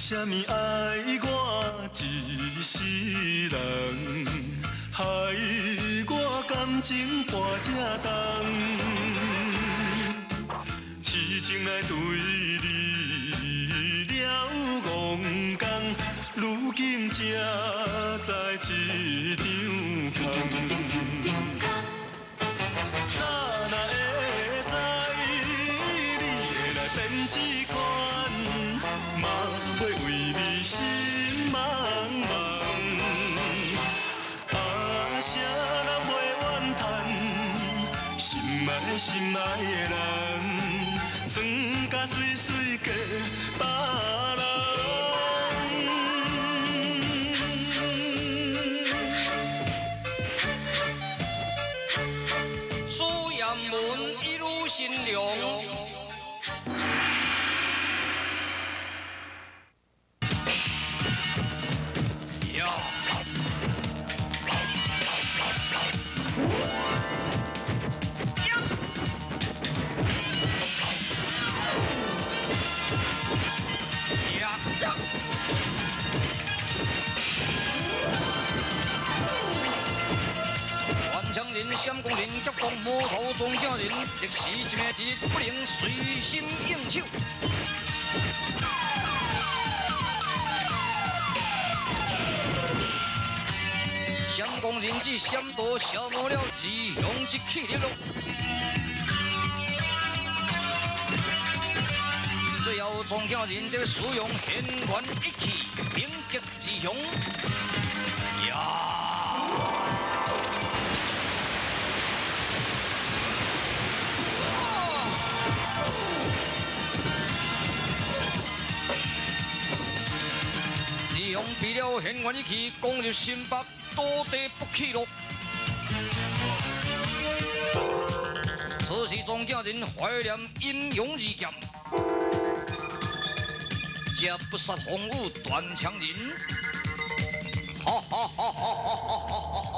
啥物愛我一世人，害我感情跋這重，痴情來對你了戇工，如今才知一場空。早若會知你會來變這款，嘛袂為你心茫茫。啊，啥人袂怨嘆，心愛心愛的人，装甲媠媠嫁別人。苏艷文一路新娘。呀！呀！呀！万强人、闪光人、急攻魔头庄正人，历时一暝一日不能随心应手。闪光人只闪躲消磨了二雄之气力咯。最後，莊敬人得使用玄元一氣猛擊二雄。呀！二雄比了玄元一氣，攻入新北，倒地不起咯。此時莊敬人懷念陰陽二劍，這不殺風雨斷腸人。哈哈哈哈哈哈！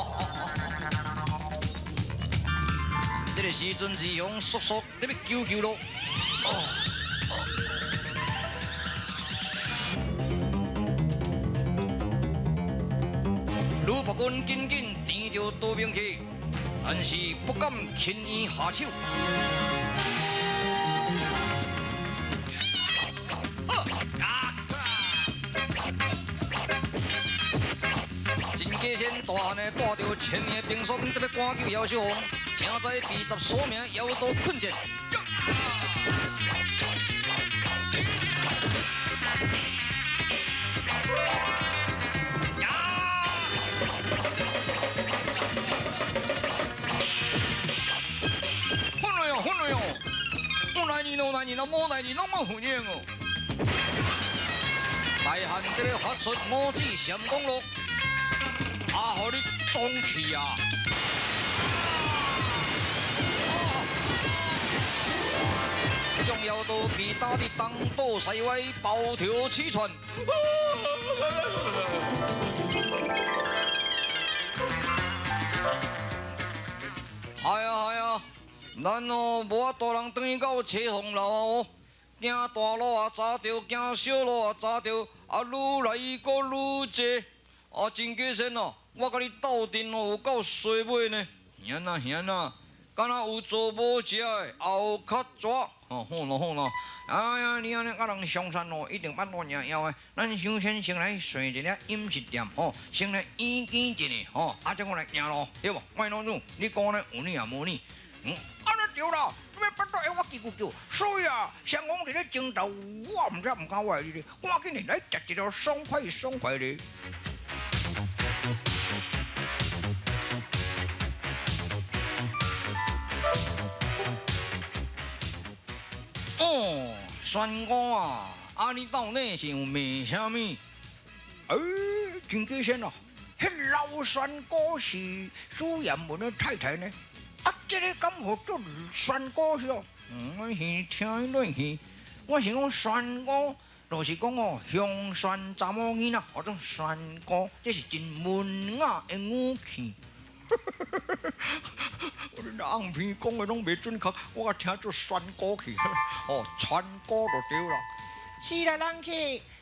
這個時陣，二雄速速得欲求救咯。呂伯君緊緊提著刀兵器，但是不敢輕易下手。真假仙大漢的帶著千年的冰霜，特別趕救姚秀紅，正在被十所名妖刀困戰。混了哟，混了哟！我來你，我來你，我來你，攏無混樣哦！大漢特別發出五指閃光落，啊，予你裝去啊！將妖刀被打得東倒西歪，暴跳起竄。係啊係啊，咱哦無法度人轉去到車風樓哦，行大路也砸著，行小路也砸著，啊，愈來閣愈濟，啊，真假仙哦，我佮你鬥陣哦，有夠衰尾呢。兄啊兄啊，敢若有做無食的，也有較蛇。哦，好咯好咯，哎呀，你按呢佮人相信哦，一定巴肚攑枵的。咱首先先來踅一下飲食店，吼，先來研究一下，吼，啊，再過來行路，對無？麥老主，你講呢有理也無理？嗯，按呢對啦，欲巴肚餓我記住叫，所以啊，雙方佇咧爭鬥，我毋知毋敢話你咧，趕緊來食一個爽快爽快咧。哦，仙姑啊，啊你到底是有賣啥物？欸，真假仙哦，彼老仙姑是蘇艷文的太太呢？啊，這个敢號做仙姑是哦？嗯，我是聽伊亂去，我是講仙姑，就是講哦，鄉山查某囡仔號做仙姑，這是真文雅的語氣。我恁紅片講的攏袂準確，我共聽做仙姑去，哦，仙姑就對啦。是啦，人客，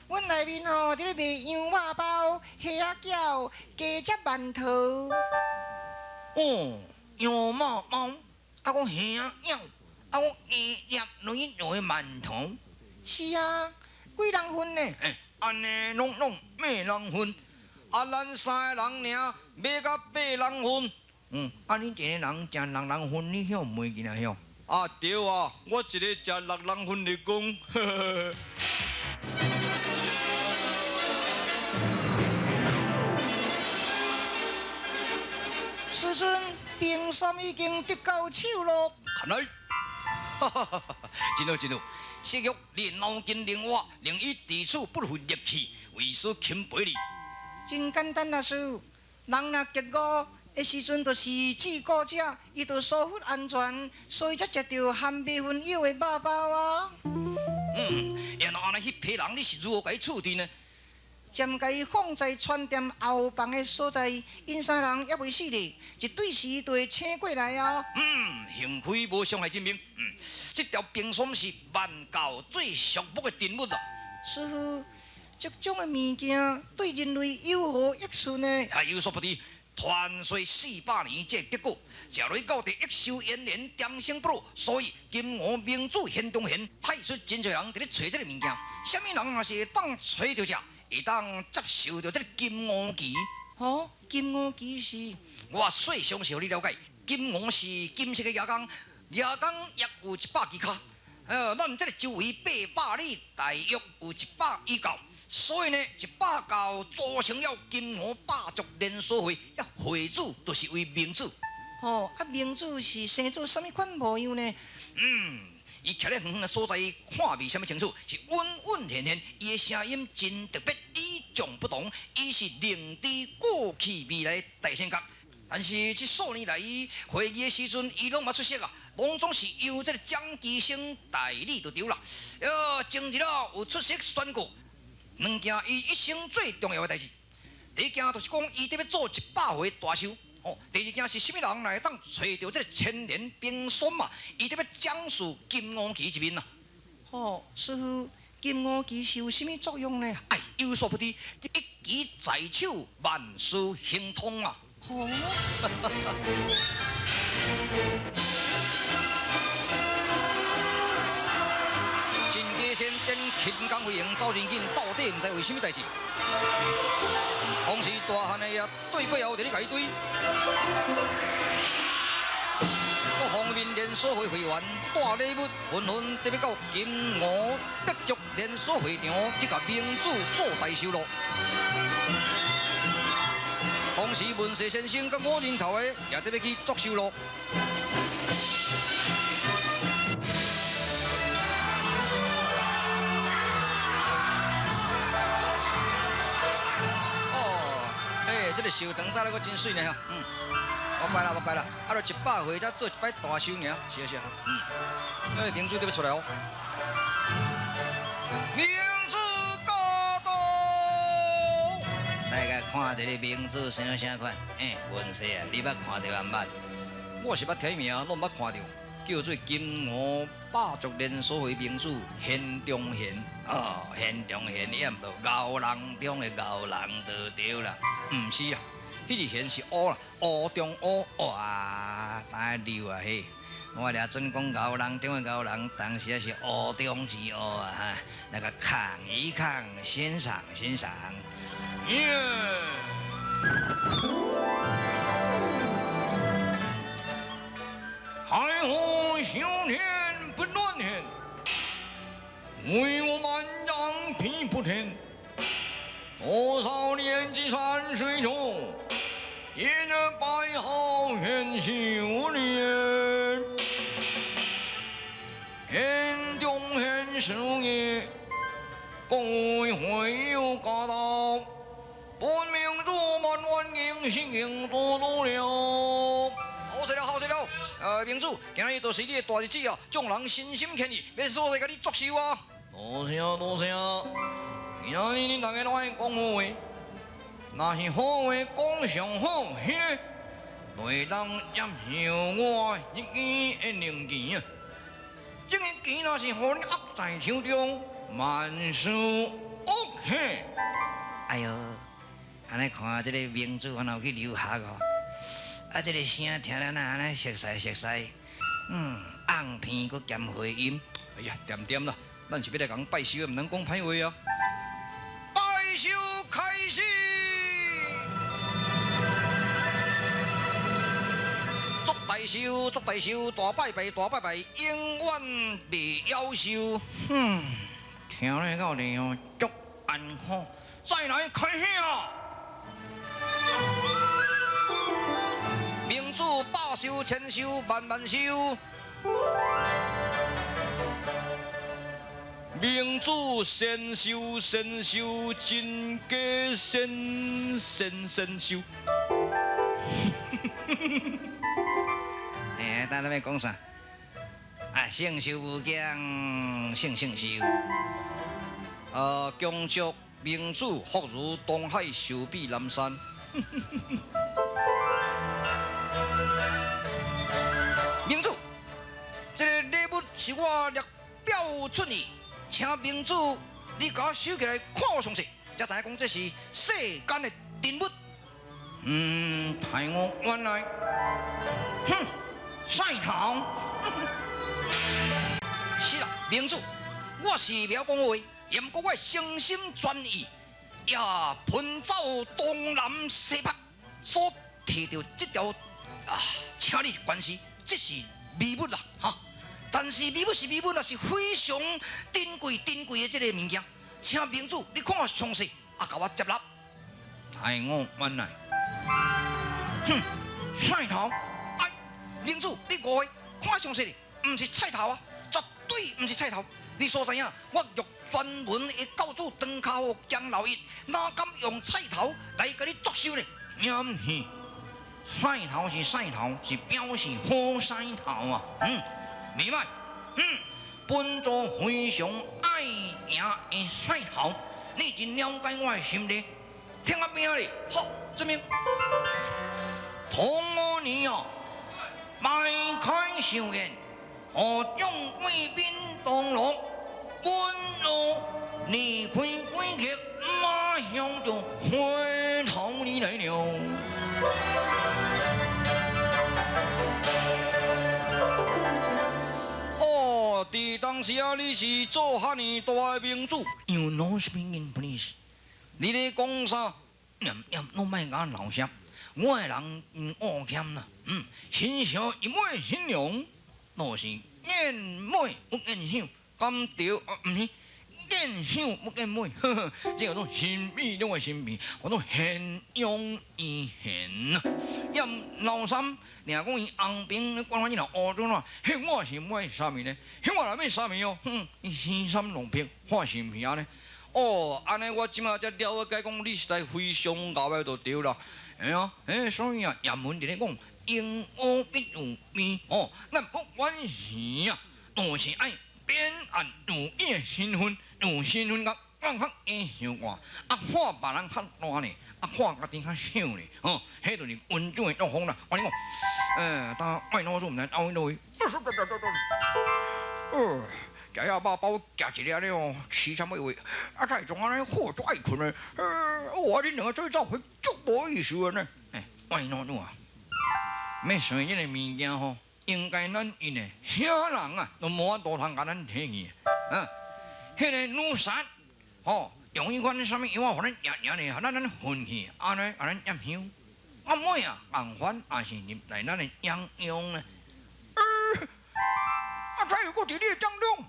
阮內面吼佇咧賣羊肉包、蝦仔餃、雞汁饅頭。哦，羊肉包，啊，閣蝦仔餃，啊，閣雞汁內做的饅頭。是啊，幾人份呢？欸，按呢攏攏八人份，啊，咱三個人爾，買甲八人份。嗯，啊，你一個人食六人份，你曉袂記啊曉？啊對啊，我一個食六人份就講。師尊，冰山已經得到手咯。看來，哈哈哈哈，真好真好。昔日你腦筋靈活，令伊佇此不費力氣，為所欽佩你。真簡單啊，師父。人若極餓的時陣，就是照顧者，伊就疏忽安全，所以才食著含迷魂藥的肉包啊。嗯，然後按呢，彼批人你是如何共伊處置呢？暫共伊放在船店後房的所在，𪜶三人猶未死咧，一對時就會請過來啊。嗯，幸虧無傷害人命。嗯，這條冰霜是萬教最屬木的珍物啊。師父，這種的物件對人類有何益處呢？啊，有所不知，傳說400年這個結果，食落到第益壽延年，長生不老。所以金吾明主玄中玄派出真濟人佇咧揣這個物件，啥物人若是會當揣著這，會當接受著這個金烏旗。哦，金烏旗是？我細詳細予你了解，金烏是金色的牙公，牙公約有100支跤。咱這個周圍800里，大約有100以到，所以呢，100教組成了金吾霸族連鎖會，啊，會主就是為明主。哦，啊，明主是生做啥物款模樣呢？嗯，伊徛咧遠遠的所在，看袂啥物清楚，是隱隱現現，伊的聲音真特別，與眾不同。伊是認知過去未來的大仙角。但是這數年來，伊會議的時陣，伊攏毋捌出席啊，攏總是由這個蔣其生代理就對啦。前日啊有出席宣告兩件伊一生最重要的代誌。第一件就是講，伊得欲做100歲大壽。哦，第二件是啥物人來當揣著這個千年冰霜嘛？伊得欲展示金烏旗一面啊。哦，師父，金烏旗是有啥物作用呢？哎，有所不知，一旗在手，萬事亨通啊！哦。真假仙顶轻功飞行走真紧，到底毋知為啥物代誌？當時大漢的也對背後佇咧共伊追。各方面連鎖會會員帶禮物，紛紛得欲到金吾白族連鎖會場去共明主做大壽咯。當時文士先生佮五人頭的也得欲去祝壽咯。哦，欸，這個壽長搭得閣真媠呢吼，嗯，無怪啦，無怪啦，啊，著100歲才做一擺大壽爾，是啊是啊，嗯，欸，明主得欲出來哦，明主駕到，來共看一個明主生啥款？欸，文士啊，你捌看著毋捌？我是捌聽名，攏毋捌看著，叫做金吾霸族連鎖會明主玄中玄。哦，玄中玄，伊也毋著牛人中的牛人就對啦。毋是啊，彼個玄是烏啦，烏中烏。哇，大溜啊嘿！我掠準講牛人中的牛人，當時也是烏中之烏啊哈！來共看一看，欣賞欣賞。耶！海河修天不亂天，為我滿江皮不甜。多少年積山水中，一日白毫顯修煉。天中顯事業，各位會有駕到，本明主萬萬應是應多多了。好勢了，好勢了！明主，今日就是你的大日子啊！眾人心心虔意，欲所來共你祝壽啊！多謝多謝，今仔日恁大家攏愛講好話，若是好話講上好，彼个就會當接受我一支的靈旗啊！這个旗若是予你握在手中，萬事 OK。嘿，哎喲，按呢看這个明主敢若有去留學哦，啊，這个聲聽了若按呢熟似熟似，紅鼻閣兼回音。哎呀，恬恬啦，咱是欲來共拜壽的，毋通講歹話啊！拜壽開始，祝大壽，祝大壽，大拜拜，大拜拜，永遠袂夭壽。哼，聽咧到底哦，足艱苦，再來開戲啊！明主百壽千壽萬萬壽。明主仙壽仙壽真假仙仙仙壽。哎，等下欲講啥？啊，聖壽無疆，聖聖壽。恭祝明主福如東海，壽比南山。明主，這個禮物是我略表出意，請明主你共我收起來看詳細，才知影講這是世間的珍物。太我原來，哼，曬頭。是啦，明主，我是袂曉講話，毋過我誠心專意，也奔走東南西北，所提著這條啊，請你關心，這是秘密啦，哈！但是秘密是秘密，也是非常珍貴珍貴的這个物件，請明主你看詳細，啊，共我接納。太我原來，哼，菜頭，哎，明主你誤會，看詳細咧，毋是菜頭啊，絕對毋是菜頭。你所知影，我欲專門的教主長跤虎江老一，哪敢用菜頭來共你作壽呢？毋是，菜頭是菜頭，是表示好菜頭啊。明白。本座非常愛贏的菜頭，你真了解我的心理。聽我邊咧，好，這邊。同我你哦，邁開壽宴，何眾貴賓同樂，本座離開貴客，馬上就回頭你來了。哦，佇當時啊，你是做遐爾大的明主。 You no speak English？你咧講啥？念念攏莫共我鬧聲，我的人真惡欠啦。身上一枚新娘，都是見妹不見手，敢對？啊，毋是見手不見妹，呵呵，這叫做神秘中的神秘，叫做現陽異現啊。艷老三，聽講伊紅兵管我這頭烏陣啊，彼我是買啥物呢？彼我來買啥物哦？哼，伊生三弄癖，看神皮安呢？哦，按呢我這馬才了解講，你實在非常𠢕的就對啦。嘿啊，欸，所以啊，諺文佇咧講，英烏必有變哦，咱不管是啊，都是愛變按有伊的身份，有身份甲講較會相掛，啊，看別人較大呢，啊，看家己較小呢，哦，彼就是君子的作風啦。我跟你講，當外老祖毋知倒去佗位。食遐肉包，食一粒咧哦，凄惨的話，啊，才會怎按呢？好足愛睏的，哦，恁兩个做走伙足無意思的呢。欸，外老祖啊，欲算這个物件吼，應該咱𪜶的啥人啊，都無法度通共咱提去。啊，彼个女殺，吼，用彼款啥物藥啊，予咱食食咧，予咱昏去，按呢，共咱點香。啊，尾啊，仝款也是入來咱的養養咧。啊，才又閣佇你的當中，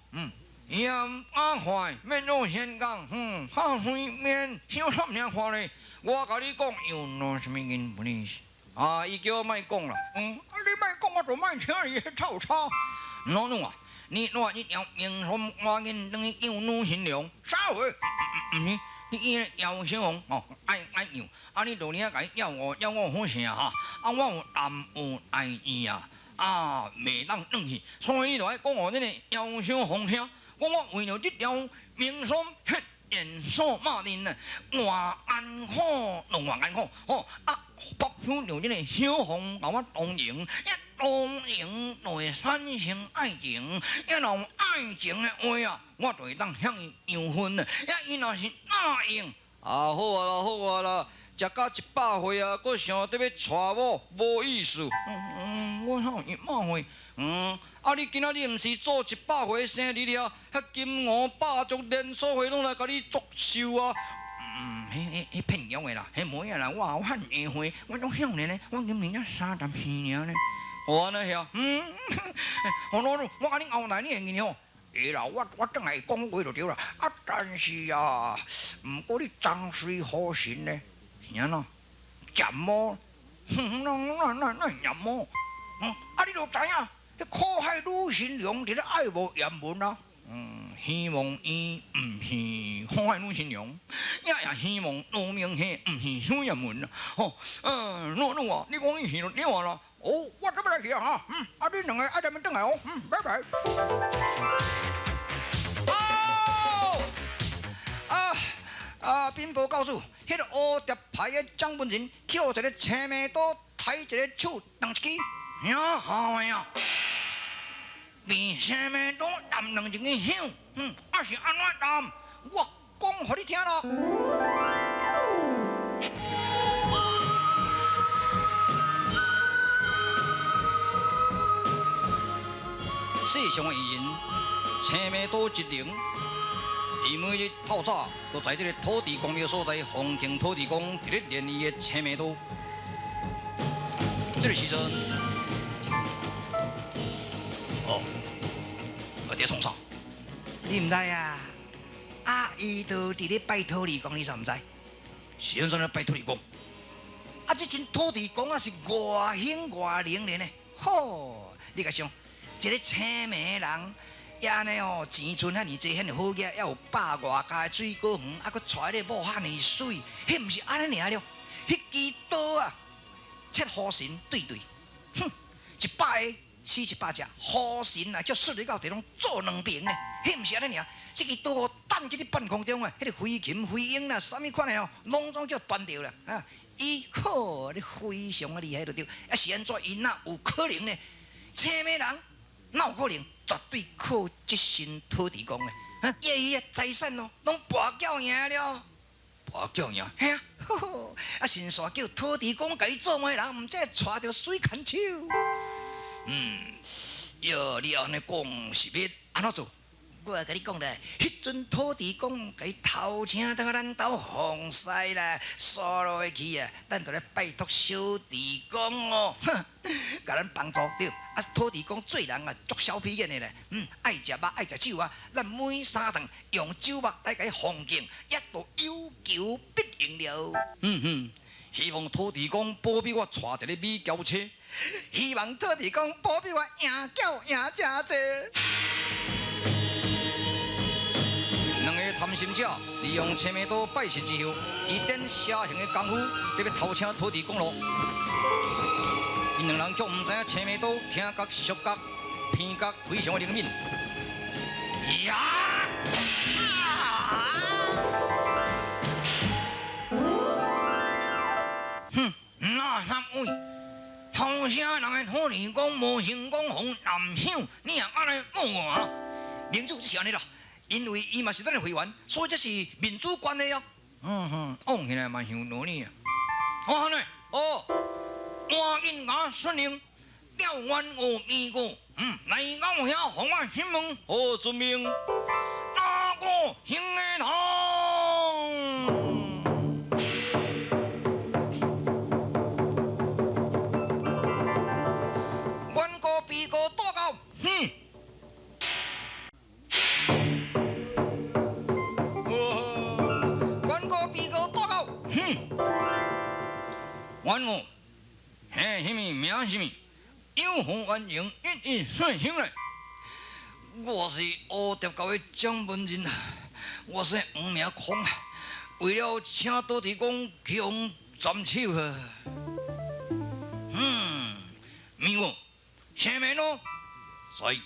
鹽阿壞，免做先講，較隨便，小心爾看咧。我共你講，You no speak English。啊，伊叫我莫講啦。啊，你莫講，我就莫聽你彼臭吵。老母啊，你帶這條明霜趕緊轉去救女新娘。啥話？毋是，你伊個姚小紅哦，愛愛救，啊，你就爾共伊要我要我好勢啊哈。啊，我有耽誤代誌啊。啊，袂當轉去，所以你就愛講予這個姚小紅聽，講我為著這條明霜血戰數馬陣啊，偌艱苦，偌艱苦，吼啊，博想著這個小紅共我同情，一當然就會產生愛情。啊，若有愛情的話啊，我就會當向伊求婚。啊，伊若是答應，啊好啊啦，好啊啦，食甲100歲啊，閣想著欲娶某，無意思。嗯，我哪有100歲？嗯，啊你今仔日毋是做100歲生日了？遐金魚百足連鎖會攏來共你祝壽啊！嗯，彼、彼、彼騙羊的啦，彼無影啦，我有漢下歲，我攏少年呢，我今年才34爾呢。哦，按呢遐，嗯，好咯，我共你後來你會記吼。會啦，我轉來講話就對啦。啊，但是啊，毋過你張水好神呢，是按怎？食魔？哼，那那那食魔？嗯，啊，你就知影，彼苦海女神娘佇咧愛慕艷文啊。嗯，希望伊毋是苦海女神娘，也也希望羅明顯毋是許艷文啊。吼，嗯，諾諾啊，你講伊去就對啊啦。哦，我這欲來去啊哈。嗯，啊，恁兩个愛踮咧轉來哦。嗯，拜拜。哦，啊啊！稟報教主，彼个烏蝶派的掌門人，去予一个青眉刀抬一个手斷一支，呀好呀！被青眉刀断两一支响，嗯，啊是按怎断？我讲予你听咯。世上的艺人，青眉刀一灵，伊每日透早都在这个土地公庙所在，奉敬土地公，伫咧练伊的青眉刀。这个时阵，哦，我伫创啥？你毋知啊？啊，伊都伫咧拜土地公，你煞毋知？是按怎咧拜土地公？啊，这阵土地公啊是外兴外灵咧呢。吼，你共想，一个青眉人，也按呢哦，钱存遐尔济，遐尔好额，还有百外家的水果园，啊，阁娶彼个某遐尔媠，彼毋是按呢尔了。彼支刀啊，切虎神对对，哼，100个死100只，虎神啊，叫摔落到地拢做两爿呢。彼毋是按呢尔，这支刀哦，弹去伫半空中啊，彼个飞禽飞鹰啦，啥物款的哦，拢总叫弹著啦。啊，伊好，你非常的厉害就对。啊，是按怎？伊哪有可能呢？青眉人哪有可能？绝对靠这身土地公的。啊，伊的财产哦，拢跋筊赢了。跋筊赢？嘿啊，啊，神煞叫土地公共伊做媒人，毋才会娶著水牵手。嗯，哟，你按呢讲是欲按怎做？我共你讲咧，彼阵土地公共伊头请倒咱兜奉侍啦，煞落去啊，咱就来拜托小地公哦，哼，共咱帮助對。啊，土地公做人啊，足小屁眼的咧，嗯，愛食肉愛食酒啊，咱每三頓用酒肉來共伊奉敬，也都有求必應了。嗯哼，希望土地公保庇我娶一个美嬌妻，希望土地公保庇我贏轎贏誠濟。兩个貪心者利用青眉刀拜神之後，伊點邪行的功夫，特欲偷請土地公咯。𪜶兩人卻毋知影青眉刀聽覺、觸覺、鼻覺非常的靈敏。呀！哼，那三位偷請人的土地公無成功，予南響，你也按呢讲我啊？民主就是按呢啦。因為伊嘛是咱的會員，所以這是民主關係啊。嗯哼，講起來嘛有道理啊。哦，呢，哦，趕緊共我率領調阮五二個，嗯，來到遐予我詢問。好，遵命。哪個行的通？阮哥比哥大到，哼。阮哥比哥大到，哼！阮我，姓什么名什么？有何缘由？一一说清来。我是乌蝶教的掌门人，我姓黄名空，為了請土地公去予斬首啊。嗯，明我，啥名咯？在，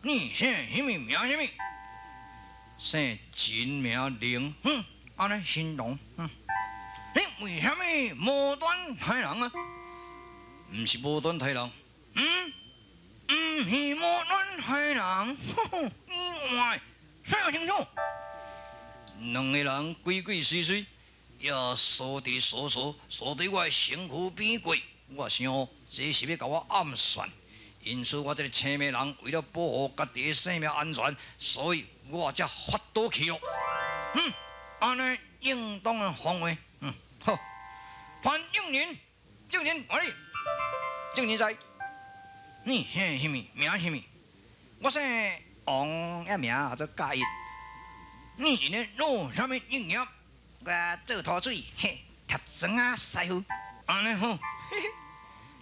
你姓什么名什么？姓陳名龍。哼，按呢姓龍。嗯，你為啥物無端刣人啊？毋是無端刣人，嗯，毋是無卵害人，你話說清楚。兩个人鬼鬼祟祟，也踅佇踅踅踅佇我的身軀邊過，我想這是欲共我暗算，因此我這个青眉人為了保護家己的性命安全，所以我才發倒去咯。嗯，按呢應當的防衛。嗯，好，潘應仁，應仁，我你，應仁在，你姓啥物？名啥物？我姓王，一名叫做嘉義。你佇咧做啥物職業？我做塗水，嘿，貼磚仔師傅。按呢好，嘿嘿。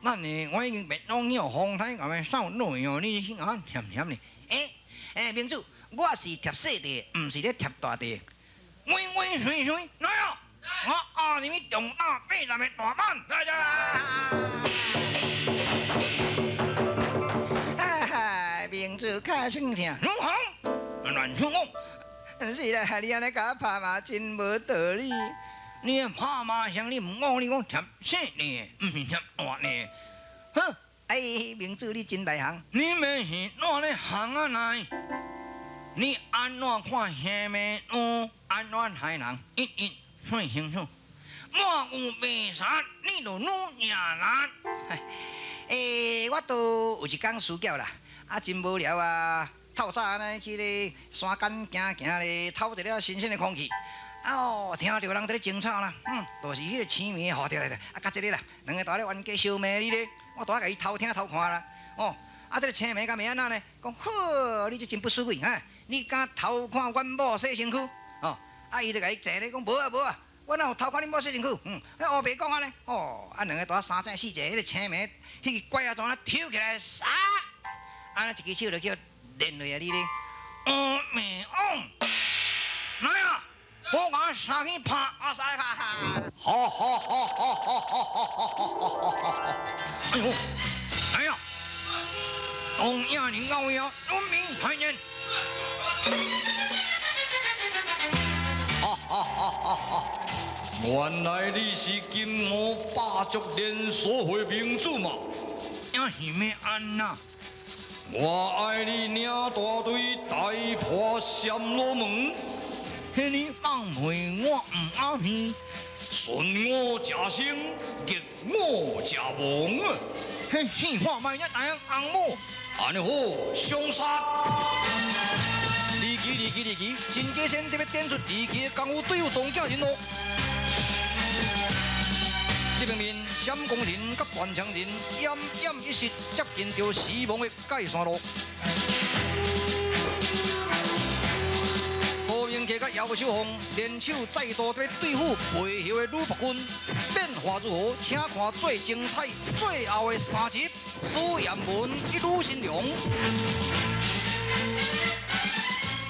咱呢，我已經別攏去予風颱共伊掃落去哦，你去按添添呢？欸欸，明主，我是貼細塊，毋是咧貼大塊。鬼鬼祟祟，來啊！我押入去重打80个大板，來來。哈哈，明主較算聽。如何？亂想講。是啦，你按呢共我拍嘛，真無道理。你拍嘛像你毋講，你講貼細塊，毋是貼大塊。好，哎，明主你真內行。你欲是哪咧行啊來？你按怎看蝦米卵，按怎害人？一一說清楚。我有白殺，你就愈贏難。欸，我都有一工輸繳啦，啊，真無聊啊。透早按呢去咧山間行行咧，透一下新鮮的空氣。啊哦，聽著人佇咧爭吵啦，嗯，就是彼个青暝吼對對對，啊，佮這个啦，兩个蹛咧冤家相罵你咧，我蹛仔共伊偷聽偷看啦，哦，啊，這个青暝敢會按怎呢？講好，你這真不輸鬼哈，你敢偷看阮某洗身軀？哦，啊，伊就共伊坐咧講無啊無啊，我哪有偷看恁某洗身軀？嗯，啊，烏白講按呢，哦，啊，兩个蹛仔三爭四爭，彼个青暝，彼个拐仔怎啊抽起來，殺，按呢一支手就叫連落啊你咧，烏白講，來啊！我共殺去拍，我殺來拍！哈哈哈哈哈哈哈！哎呦，哎呀，東亞人咬呀，農民海人！哈哈哈哈哈！原來你是金毛霸族連鎖會盟主嘛？也是欲按怎？我愛你領大隊大破暹羅門，彼你放屁我毋咬耳，順我者生，逆我者亡啊！彼死看覓，才知影翁某。按呢好，相殺！離奇離奇離奇，真假仙特別點出離奇的功夫對付撞鏡人哦。這方面，閃光人佮斷腸人奄奄一息，接近著死亡的界線路。杜明客佮姚秀鳳聯手再度欲對付背後的女僕軍，變化如何？請看最精彩最後的三集《史艷文一女新娘》。